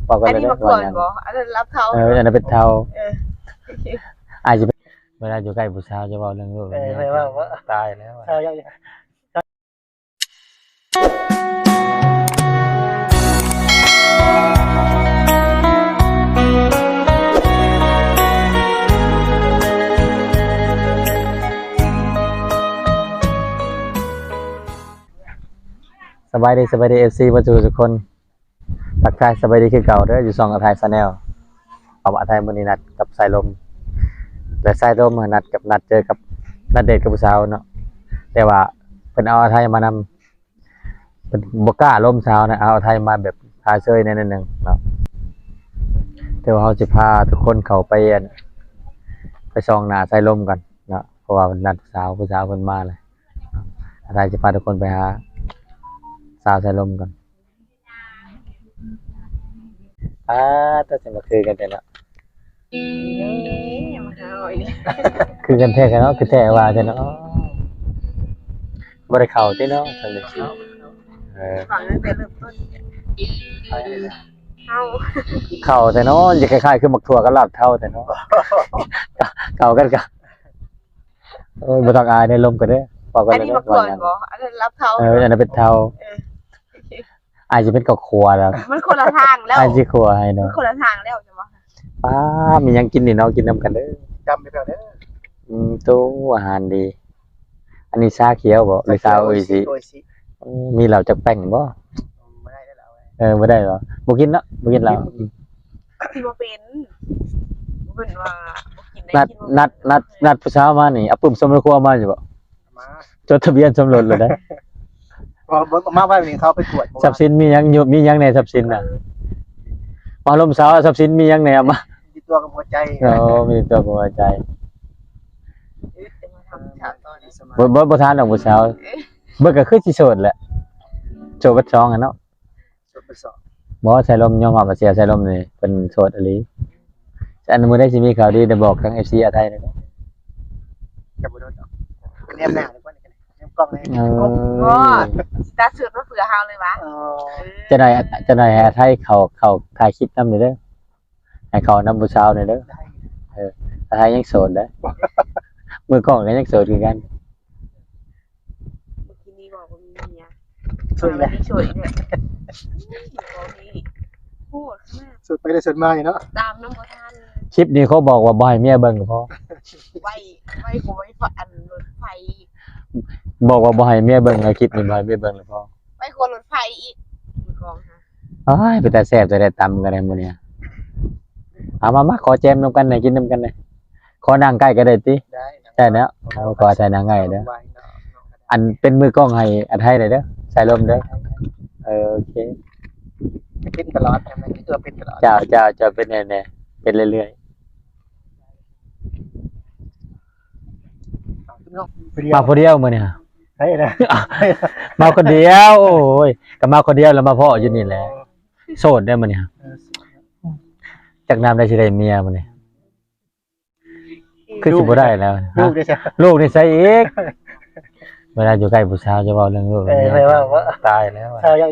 ເວົ້າກັນ ອັນນີ້ ເລີຍ ມາກວນບໍ່? ອັນນັ້ນລັບເທົາ ເອີ ອັນນັ້ນເປັນເທົາ ເອີ ອາດຈະເປັນ ເວລາຢູ່ໃກ້ຜູ້ສາວຈະເວົ້າເລື່ອງລູກ ເອີ ເລື່ອງເມຍ ເວົ້າ ຕາຍແລ້ວ ເຊົາ ສະບາຍດີ ສະບາຍດີ ເອັຟຊີ ເບິດສູ່ທຸກຄົນ ທັກທາຍສະບາຍດີຄືເກົ່າເດີ ຢູ່ຊ່ອງອາໄທ Channel ເອົາອາໄທ ມື້ນີ້ນັດກັບສາຍລົມ ແລະ ສາຍລົມນັດກັບ ນັດເຈີກັບ ນັດເດດກັບຜູ້ສາວເນາະ ແຕ່ວ່າເພິ່ນເອົາອາໄທມານຳ ເພິ່ນບໍ່ກ້າລົມສາວນະ ເອົາອາໄທມາແບບພາເຊີຍແດ່ໜ້ອຍໜຶ່ງເນາະ ແຕ່ວ່າເຮົາຊິພາທຸກຄົນເຂົ້າໄປ ອັນ ໄປສ່ອງໜ້າສາຍລົມກ່ອນເນາະ ເພາະວ່າເພິ່ນນັດຜູ້ສາວ ຜູ້ສາວເພິ່ນມາແລ້ວ ອາໄທຊິພາທຸກຄົນໄປຫາສາວສາຍລົມກ່ອນ. ປາດ ແຕ່ຊິມາຄືກັນແທ້ເນາະ ມາຫາເຮົາອີກ ຄືກັນແທ້ເນາະ ຄືແທ້ວ່າແທ້ເນາະ ບໍ່ໄດ້ເຂົ້າຕິເນາະ ຊັ້ນນີ້ ເອີ ຟັງຕັ້ງແຕ່ເລີ່ມຕົ້ນ ເຮົາ ເຂົ້າແທ້ເນາະ ຢ່າຄ້າຍໆຄືໝາກຖົ່ວກັບລາບເທົາແທ້ເນາະ ເຂົ້າກັນກະ ໂອ້ຍ ບໍ່ຕ້ອງອາຍເດ້ ລົມກັນເດ້ ເວົ້າກັນ ອັນນີ້ ເລີຍ ມາກວນບໍ່? ອັນນັ້ນລັບເທົາ ເອີ ອັນນັ້ນເປັນເທົາ ເອີ ອາຍຊິເປັນຄອບຄົວແລ້ວ ມັນຄົນລະທາງແລ້ວ ອາຍຊິຄົວໃຫ້ເນາະ ມັນຄົນລະທາງແລ້ວ ຈະວ່າ ປ້າ ມີຫຍັງກິນນີ້ເນາະ ກິນນຳກັນເດີ ຈຳໄປແລ້ວເດີ ອືມ ໂຕ ອາຫານດີ ອັນນີ້ຊາຂຽວບໍ່ ຫຼືຊາໂອອິຊິ ໂອອິຊິ ອືມ ມີເຫຼົ້າຈັກແປ້ງບໍ່? ບໍ່ໄດ້ເດີ ເອີ ບໍ່ໄດ້ບໍ່? ບໍ່ກິນເນາະ ບໍ່ກິນເຫຼົ້າ ກິນບໍ່ເປັນ ເພິ່ນວ່າບໍ່ກິນໄດ້ ນັດ ກິນບໍ່ເປັນ ນັດ ນັດ ນັດຜູ້ສາວມານີ້ ເອົາປຶ້ມສົມໃນຄົວມາຢູ່ບໍ່? ມາ ຈົດທະບຽນສົມລົດແລ້ວເດ້ ບໍ່ ບໍ່ ມາໄວ້ນີ້ເຂົາໄປກວດ ຊັບສິນມີຫຍັງຢູ່ ມີຫຍັງແດ່ຊັບສິນນະ? ມາລົມສາວ ຊັບສິນມີຫຍັງແດ່ ເອົາມາ ມີຕົວກັບຫົວໃຈ ໂອ້ ມີຕົວກັບຫົວໃຈ ບໍ່ ບໍ່ ບໍ່ທານດອກຜູ້ສາວ ເບິ່ງກໍຄືຊິໂສດແຫຼະ ໂສດເບິດສອງຫັ້ນເນາະ ໂສດເບິດສອງ ບໍ່ ສາຍລົມຍອມຮັບວ່າເສຍ ສາຍລົມນີ້ເພິ່ນໂສດອີ່ຫຼີ ອັນມື້ໃດຊິມີຂ່າວດີໄດ້ບອກທາງເອັຟຊີອາໄທແດ່ເດີ ຈະບໍ່ໂດນດອກ ແນມໜ້າ ແນມກ້ອງແດ່ ເອີ ບໍ່ ຊິຕັດຊຸດມາເພື່ອເຮົາເລີຍຫວາ ເອີ ເອີ ຈັກໜ່ອຍ ຈັກໜ່ອຍໃຫ້ອາໄທເຂົ້າ ເຂົ້າຖ່າຍຄລິບນຳແດ່ເດີ ໃຫ້ເຂົ້ານຳຜູ້ສາວແດ່ເດີ ເອີ ອາໄທຍັງໂສດເດີ ມືກ້ອງກໍຍັງໂສດຄືກັນ ເມື່ອກີ້ນີ້ເວົ້າບໍ່ມີເມຍ ໂສດອີກແລ້ວ ໂສດອີກແລ້ວ ໂອ້ຍ ໂຫດຂະໜາດ ໂສດໄປແລ້ວໂສດມາຢູ່ເນາະ ຕາມນຳບໍ່ທັນ ຄລິບນີ້ຂໍບອກວ່າບໍ່ໃຫ້ເມຍເບິ່ງກໍພໍ ໄວ້ ໄວ້ ໄວ້ ອັນ ລົດໄຟ ບອກວ່າບໍ່ໃຫ້ເມຍເບິ່ງ ໃນຄລິບນີ້ບໍ່ໃຫ້ເມຍເບິ່ງກໍພໍ ໄວ້ຂົວລົດໄຟອີກ ມືກ້ອງຫາ ໂອ້ຍ ເປັນຕາແຊບແທ້ໆ ຕຳກໍໄດ້ມື້ນີ້ ເອົາ ມາ ມາ ຂໍແຈມນຳກັນແດ່ ກິນນຳກັນແດ່ ຂໍນັ່ງໃກ້ກໍໄດ້ຕິ ໄດ້ ໄດ້ເນາະ ເອົາ ຂໍອາໄທນັ່ງໃກ້ເດີ ອັນເປັນມືກ້ອງໃຫ້ອາໄທແດ່ເດີ ສາຍລົມເດີ ເອີ ໂອເຄ ເປັນຕະຫຼອດ ເປັນຕົວເປັນຕະຫຼອດ ເຈົ້າ ເຈົ້າ ເຈົ້າ ເປັນແນ່ໆ ເປັນເລື້ອຍໆ ມາຜູ້ດຽວມື້ນີ້ຫະ ໃຜນະ ມາຄົນດຽວ ໂອ້ຍ ກໍມາຄົນດຽວແລ້ວມາພໍ້ຢູ່ນີ້ແຫຼະ ໂສດເດ້ມື້ນີ້ຫະ ເອີ ຈັກຍາມໃດຊິໄດ້ເມຍມື້ນີ້ ຄືຊິບໍ່ໄດ້ແລ້ວ ລູກເດ້ຊະ ລູກນີ້ໃສອີກ ເວລາຢູ່ໃກ້ຜູ້ສາວຈະເວົ້າເລື່ອງລູກ ເອີ ເລື່ອງເມຍ ຕາຍແລ້ວ ສາວຍັງ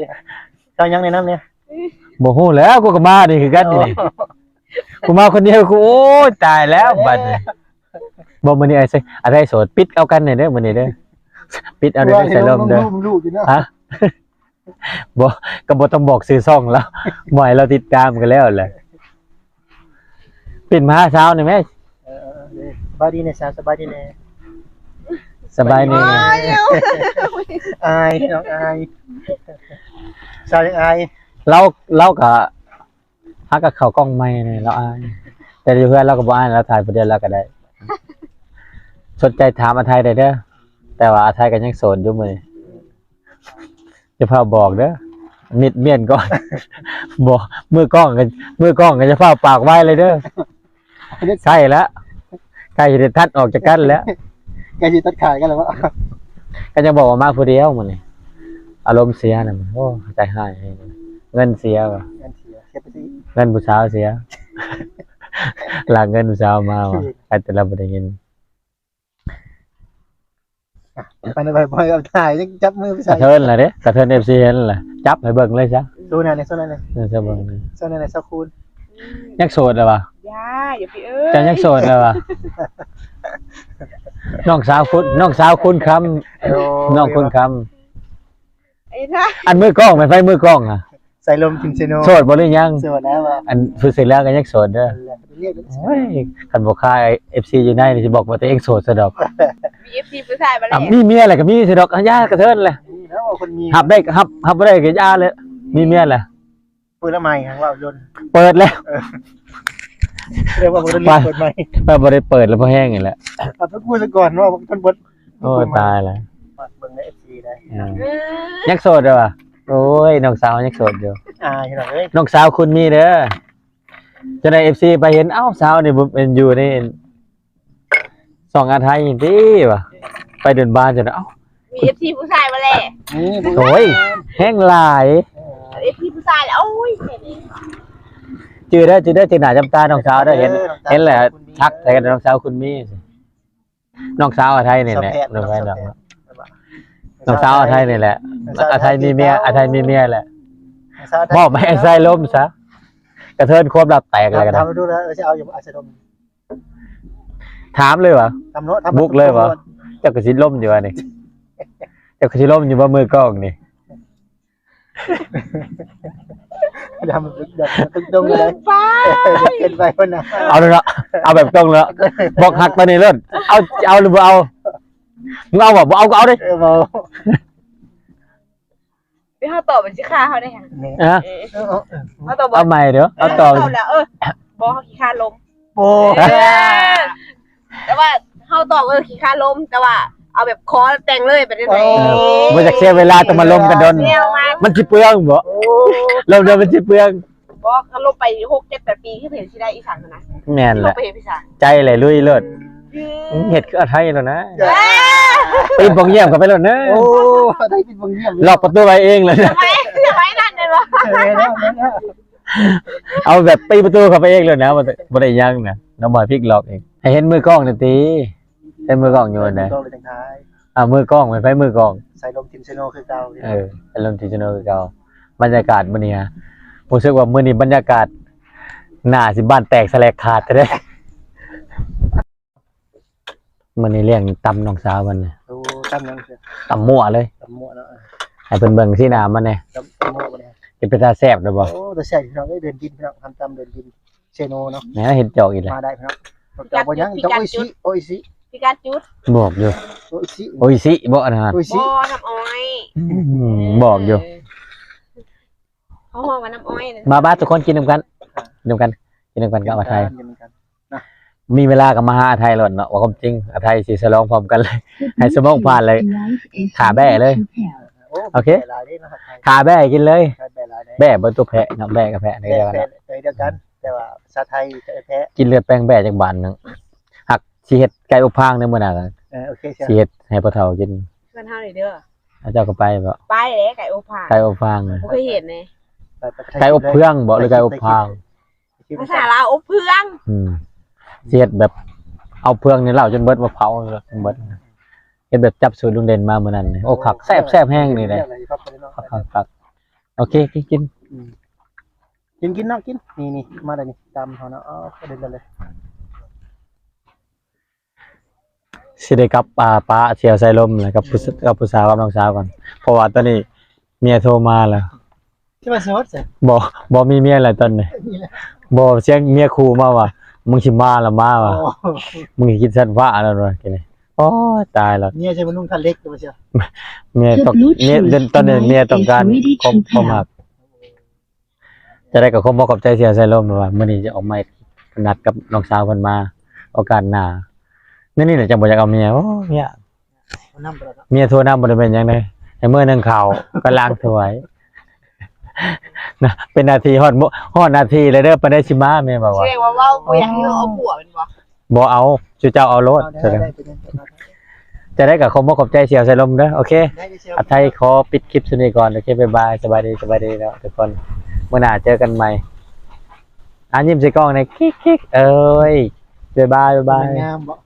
ສາວຍັງແນະນຳແດ່ ບໍ່ຮູ້ແລ້ວ ກູກໍມານີ້ຄືກັນນີ້ ກູມາຄົນດຽວ ກູ ໂອ້ຍ ຕາຍແລ້ວບັດນີ້ ບໍ່ ມື້ນີ້ອາໄທ ອາໄທໂສດ ປິດເອົາກັນແດ່ເດີມື້ນີ້ເດີ ປິດເອົາເດີ ໃສ່ລົມເດີ ຮະ ບໍ່ ກໍບໍ່ຕ້ອງບອກຊື່ຊ່ອງລາວ ບໍ່ໃຫ້ລາວຕິດຕາມກໍແລ້ວແຫຼະ ປິ່ນມາຫາສາວນີ້ແມ ເອີ ສະບາຍດີແດ່ສາວ ສະບາຍດີແດ່ ສະບາຍດີ ອາຍ ນ້ອງອາຍ ສາວຍັງອາຍ ລາວ ລາວກໍ ຫາກໍເຂົ້າກ້ອງໃໝ່ແດ່ ລາວອາຍ ແຕ່ຢູ່ເຮືອນລາວກໍບໍ່ອາຍ ລາວຖ່າຍຜູ້ດຽວລາວກໍໄດ້ ສົນໃຈຖາມອາໄທໄດ້ເດີ ແຕ່ວ່າອາໄທກໍຍັງໂສດຢູ່ມື້ນີ້ ຢ່າຟ້າວບອກເດີ ມິດມ້ຽນກ່ອນ ບໍ່ ມືກ້ອງກໍ ມືກ້ອງກໍຢ່າຟ້າວປາກໄວເລີຍເດີ ໃກ້ລະ ໃກ້ຊິໄດ້ຕັດອອກຈາກກັນແລ້ວ ໃກ້ຊິຕັດຂາຍກັນແລ້ວເນາະ ກໍຍັງບອກວ່າມາຜູ້ດຽວມື້ນີ້ ອາລົມເສຍນະ ໂອ້ ໃຈຮ້າຍ ເງິນເສຍວ່າ ເງິນເສຍ ເສຍໄປຊິ ເງິນຜູ້ສາວເສຍ ລາກເງິນຜູ້ສາວມາວ່າ ໃຜແຕ່ລະບໍ່ໄດ້ຍິນ ອ່ະ ໄປນະ ໄປ ໄປ ເອົາຖ່າຍ ຍັງຈັບມືໄປໃສ່ ກະເທີນລະເດ້ ກະເທີນເອັຟຊີເຫັນລະ ຈັບໃຫ້ເບິ່ງເລີຍຊະ ໂຕນັ້ນແຫຼະ ໂຕນັ້ນແຫຼະ ເອີ ຊາວເບິ່ງ ໂຕນັ້ນແຫຼະ ຊາວຄູນ. ຍັງໂສດແລ້ວວະ? ຢ່າ ຢ່າໄປເອີ້ຍ ເຈົ້າຍັງໂສດແລ້ວວະ? ນ້ອງສາວຄຸນ ນ້ອງສາວຄຸນຄຳ ໂອ້ຍ ນ້ອງຄຸນຄຳ. ໄອ້ນະ ອັນມືກ້ອງແມ່ນໃຜ ມືກ້ອງຫະ? ສາຍລົມ ທີມເຊໂນ. ໂສດບໍ່ ຫຼືຍັງ? ໂສດແລ້ວ. ອັນຜູ້ເສຍແລ້ວກໍຍັງໂສດເດີ. ໂອ້ຍ ຄັນບໍ່ຄາຍ ເອັຟຊີ ຢູ່ໃນນີ້ ຊິບອກວ່າຕົວເອງໂສດຊະດອກ. ມີ ເອັຟຊີ ຜູ້ຊາຍບໍ່ແລ້ວ? ອ່ະ ມີເມຍແລ້ວກໍມີຊະດອກ. ຢ່າກະເທີນແຫຼະ. ຮັບໄດ້ ຮັບ ຮັບບໍ່ໄດ້ກໍຢ່າແຫຼະ. ມີເມຍແລ້ວ. ເປີດແລ້ວໃໝ່ ຫາງເວົ້າດົນ. ເປີດແລ້ວ. ເອີ ເລີຍວ່າບໍ່ໄດ້ເປີດໃໝ່. ວ່າບໍ່ໄດ້ເປີດແລ້ວ ພໍແຮງນີ້ແຫຼະ. ເອົາໄປພູດສະກ່ອນ ເວົ້າຈົນເບິດ. ໂອ້ຍ ຕາຍແລ້ວ. ເບິ່ງໃນ ເອັຟຊີ ໄດ້. ອືມ ຍັງໂສດຢູ່ຫວາ? ໂອ້ຍ ນ້ອງສາວຍັງໂສດຢູ່. ອາຍພີ່ນ້ອງເອີຍ ນ້ອງສາວຄຸນມີເດີ. ຈະໄດ້ ເອັຟຊີ ໄປເຫັນ ເອົ້າ ສາວນີ້ບໍ່ແມ່ນຢູ່ໃນຊ່ອງອາໄທນີ້ຕິຫວາ? ໄປດົນບານຈົນ ເອົ້າ ມີ ເອັຟຊີ ຜູ້ຊາຍບໍ່ແລ? ໂອ້ຍ ແຮງຫຼາຍ ເອັຟຊີ ຜູ້ຊາຍແລ້ວ. ໂອ້ຍ ຈື່ເດີ ຈື່ເດີ ຈື່ໜ້າຈຳຕານ້ອງສາວເດີ. ເຫັນ ເອີ ເຫັນແລ້ວທັກໃສ່ກັນ ນ້ອງສາວຄຸນມີ. ນ້ອງສາວອາໄທນີ້ແຫຼະ ນ້ອງແພດ ນ້ອງແພດ ນ້ອງສາວອາໄທນີ້ແຫຼະ. ອາໄທມີເມຍ ອາໄທມີເມຍແຫຼະ. ມອບໃຫ້ໄອ້ສາຍລົມຊະ ກະເທີນຄວາມລັບແຕກແລ້ວ. ຖາມ ຖາມດູແລ້ວ ເອີ ຊິເອົາຢູ່ບໍ່ ສາຍລົມ? ຖາມເລີຍຫວາ? ຖາມເນາະ ບຸກເລີຍຫວາ? ເຈົ້າກໍຊິລົມຢູ່ຫວານີ້? ເຈົ້າກໍຊິລົມຢູ່ບໍ່ ມືກ້ອງນີ້? ດຳ ດຳຕົງໆ ເກີນໄປ ເກີນໄປພຸ້ນນະ. ເອົາເລີຍເນາະ ເອົາແບບຕົງເລີຍເນາະ. ບອກຮັກຕອນນີ້ໂລດ. ເອົາ ເອົາຫຼືບໍ່ເອົາ? ມຶງເອົາບໍ່? ບໍ່ເອົາກໍເອົາເດ້. ເອີ ບໍ່ ໄປເຮົາຕອບມັນຊິຂ້າເຮົາໄດ້ຫຍັງ? ຮະ? ເອີ ເຮົາຕອບບໍ່? ເອົາໃໝ່ເດີ ເອົາຕອບ. ເອີ ບໍ່ ເຮົາຂີ້ຄ້ານລົມ. ໂອ້ ເອີ ແຕ່ວ່າເຮົາຕອບ ເອີ ຂີ້ຄ້ານລົມ ແຕ່ວ່າເອົາແບບຂໍແຕ່ງເລີຍ ເປັນຈັ່ງໃດ? ເອີ ບໍ່ຢາກເສຍເວລາ ຕ້ອງມາລົມກັນດົນ ມັນຊິເປືອງບໍ? ໂອ້ ລົມແລ້ວມັນຊິເປືອງ. ບໍ່ ຄັນລົມໄປຫົກ ເຈັດ ແປດປີ ຄືເຫັນຊິໄດ້ອີ່ສັງຫັ້ນນະ. ແມ່ນແຫຼະ ລົມໄປເຮັດອີ່ສັງ? ໃຈແຫຼະ ລຸຍໂລດ. ອືມ ເຮັດຄືອາໄທໂລດນະ. ເອີ ປີນປ່ອງຢ້ຽມເຂົ້າໄປໂລດນະ. ໂອ້ ໄດ້ປີນປ່ອງຢ້ຽມ ລັອກປະຕູໄວ້ເອງເລີຍ. ສະໄໝ ສະໄໝນັ້ນແມ່ນບໍ່? ເອີ ແມ່ນແລ້ວ ແມ່ນແລ້ວ. ເອົາແບບປີປະຕູເຂົ້າໄປເອງເລີຍນະ ບໍ່ໄດ້ ບໍ່ໄດ້ຫຍັງນະ ນ້ອງບອຍພິກລັອກເອງ. ໃຫ້ເຫັນມືກ້ອງໜ່ອຍຕິ ເຫັນມືກ້ອງຢູ່ໃນໃດ? ມືກ້ອງເປັນຈັ່ງໃດ? ອ່າ ມືກ້ອງແມ່ນໃຜ ມືກ້ອງ? ສາຍລົມທີມເຊໂນຄືເກົ່າ. ເອີ ສາຍລົມທີມເຊໂນຄືເກົ່າ. ບັນຍາກາດມື້ນີ້ຮະ ຮູ້ສຶກວ່າມື້ນີ້ບັນຍາກາດໜ້າຊິບ້ານແຕກສະແຫຼກຂາດແທ້ເດ້. ມື້ນີ້ລ້ຽງຕຳນ້ອງສາວເພິ່ນ. ໂອ້ ຕຳຫຍັງ? ຕຳມົ້ວເລີຍ ຕຳມົ້ວເນາະ. ໃຫ້ເພິ່ນເບິ່ງສີໜ້າມັນແດ່ ຕຳ ຕຳມົ້ວເລີຍ. ຈະເປັນຕາແຊບເດີບໍ່? ໂອ້ ຕາແຊບພີ່ນ້ອງເອີຍ ເດີນກິນພີ່ນ້ອງ ຕຳເດີນກິນເຊໂນເນາະ. ແໝ ເຫັນຈອກອີກແລ້ວ ມາໄດ້ພີ່ນ້ອງ. ເຈົ້າບໍ່ຫຍັງ ເຈົ້າໂອອິຊິ ໂອອິຊິ ພິກາດຈຸດ ບອກຢູ່ ໂອອິຊິ ໂອອິຊິບໍ່ອັນນັ້ນ ໂອອິຊິ ບໍ່ ນ້ຳອ້ອຍ. ອືມ ບອກຢູ່ ເອີ ເຮົາຮ້ອງວ່ານ້ຳອ້ອຍ. ມາ ມາ ທຸກຄົນກິນນຳກັນ ກິນນຳກັນ ກິນນຳກັນກັບອາໄທ. ມີເວລາກໍມາຫາອາໄທໂລດເນາະ ເວົ້າຄວາມຈິງ ອາໄທຊິສະຫຼອງພ້ອມກັນເລີຍ ໃຫ້ຊົ່ວໂມງຜ່ານເລີຍ ຂ້າແບ້ເລີຍ. ໂອເຄ ຂ້າແບ້ກິນເລີຍ ແບ້ບໍ່ຕົວແພະເນາະ ແບ້ກັບແພະ ແບ້ດຽວກັນ ແຕ່ວ່າພາສາໄທແພະ ກິນເລືອດແປງແບ້ຈັກບາດໜຶ່ງ. ຮັກຊິເຮັດໄກ່ອົບຟາງໃນມື້ໜ້າ. ເອີ ໂອເຄ ຊິເຮັດໃຫ້ພໍ່ເຖົ້າກິນ ເພື່ອນເຮົານີ້ເດີ. ເຈົ້າກໍໄປບໍ່? ໄປແຫຼະ ໄກ່ອົບຟາງ ໄກ່ອົບຟາງ ບໍ່ເຄີຍເຫັນເດ້. ໄກ່ອົບເຟືອງບໍ່ ຫຼືໄກ່ອົບຟາງ? ພາສາລາວອົບເຟືອງ. ອືມ ຊິເຮັດແບບເອົາເຟືອງນີ້ເລົາຈົນເບິດ ມາເຜົາຈົນເບິດ ເຮັດແບບຈັບສູດລຸງເດັ່ນມາມື້ນັ້ນ. ໂອ້ ຄັກ ແຊບ ແຊບແຮງນີ້ເດ້. ຄັກໆໆ ໂອເຄ ກິນ ກິນ ອືມ ກິນ ກິນເນາະ ກິນ. ນີ້ໆ ມາແລ້ວນີ້ ຕຳເຮົາເນາະ ເອົາເດັດເລີຍ. ຊິໄດ້ກັບ ອ່າ ປະສ່ຽວສາຍລົມ ແລ້ວກັບຜູ້ ກັບຜູ້ສາວ ກັບນ້ອງສາວກ່ອນ ເພາະວ່າຕອນນີ້ເມຍໂທມາແລ້ວ. ຊິມາໂສດຊະ? ບໍ່ ບໍ່ມີເມຍແລ້ວຕອນນີ້. ບໍ່ ສຽງເມຍຂູ່ມາວ່າ ມຶງຊິມາລະມາວ່າ ໂອ້ ມຶງຊິກິນສັນຟ້ານັ້ນວ່າ ກິນນີ້. ໂອ້ຍ ຕາຍແລ້ວ ເມຍຊິມານຸ່ງຜ້າເຫຼັກຕົວະຊະ. ເມຍຕ້ອງ ເມຍ ຕອນນີ້ເມຍຕ້ອງການຄວາມ ຄວາມຮັກ. ຈະໄດ້ກໍຂໍບອກຂອບໃຈສ່ຽວສາຍລົມ ວ່າມື້ນີ້ຈະອອກມານັດກັບນ້ອງສາວເພິ່ນມາໂອກາດໜ້າ. ແນວນີ້ແຫຼະຈັ່ງບໍ່ຢາກເອົາເມຍ. ໂອ້ ເມຍ ເມຍໂທນຳບໍ່ໄດ້ແມ່ນຫຍັງເດ້ ໃຫ້ເມືອໜຶ້ງເຂົ້າກັບລ້າງຖ້ວຍ. ນະ ເປັນໜ້າທີ່ຮອດ ຮອດໜ້າທີ່ແລ້ວເດີ ປານໃດຊິມາ ແມ່ນບໍ່ວະ? ແສດງວ່າເວົ້າບໍ່ຢາກໃຫ້ເຮົາເອົາຜົວແມ່ນບໍ່? ບໍ່ເອົາ ຊຸເຈົ້າເອົາໂລດ. ໄດ້ ໄດ້ ໄດ້ ຈະໄດ້ກໍຂໍບອກຂອບໃຈສ່ຽວສາຍລົມເດີ. ໂອເຄ ໄດ້ ໄດ້ ອາໄທຂໍປິດຄລິບສ່ຳນີ້ກ່ອນ. ໂອເຄ ບາຍບາຍ ສະບາຍດີ ສະບາຍດີເນາະທຸກຄົນ ມື້ໜ້າເຈີກັນໃໝ່. ອ່າ ຍິ້ມໃສ່ກ້ອງແດ່ ຄິກໆ ເອີຍ ບາຍບາຍ ບາຍບາຍ. ງາມບໍ່?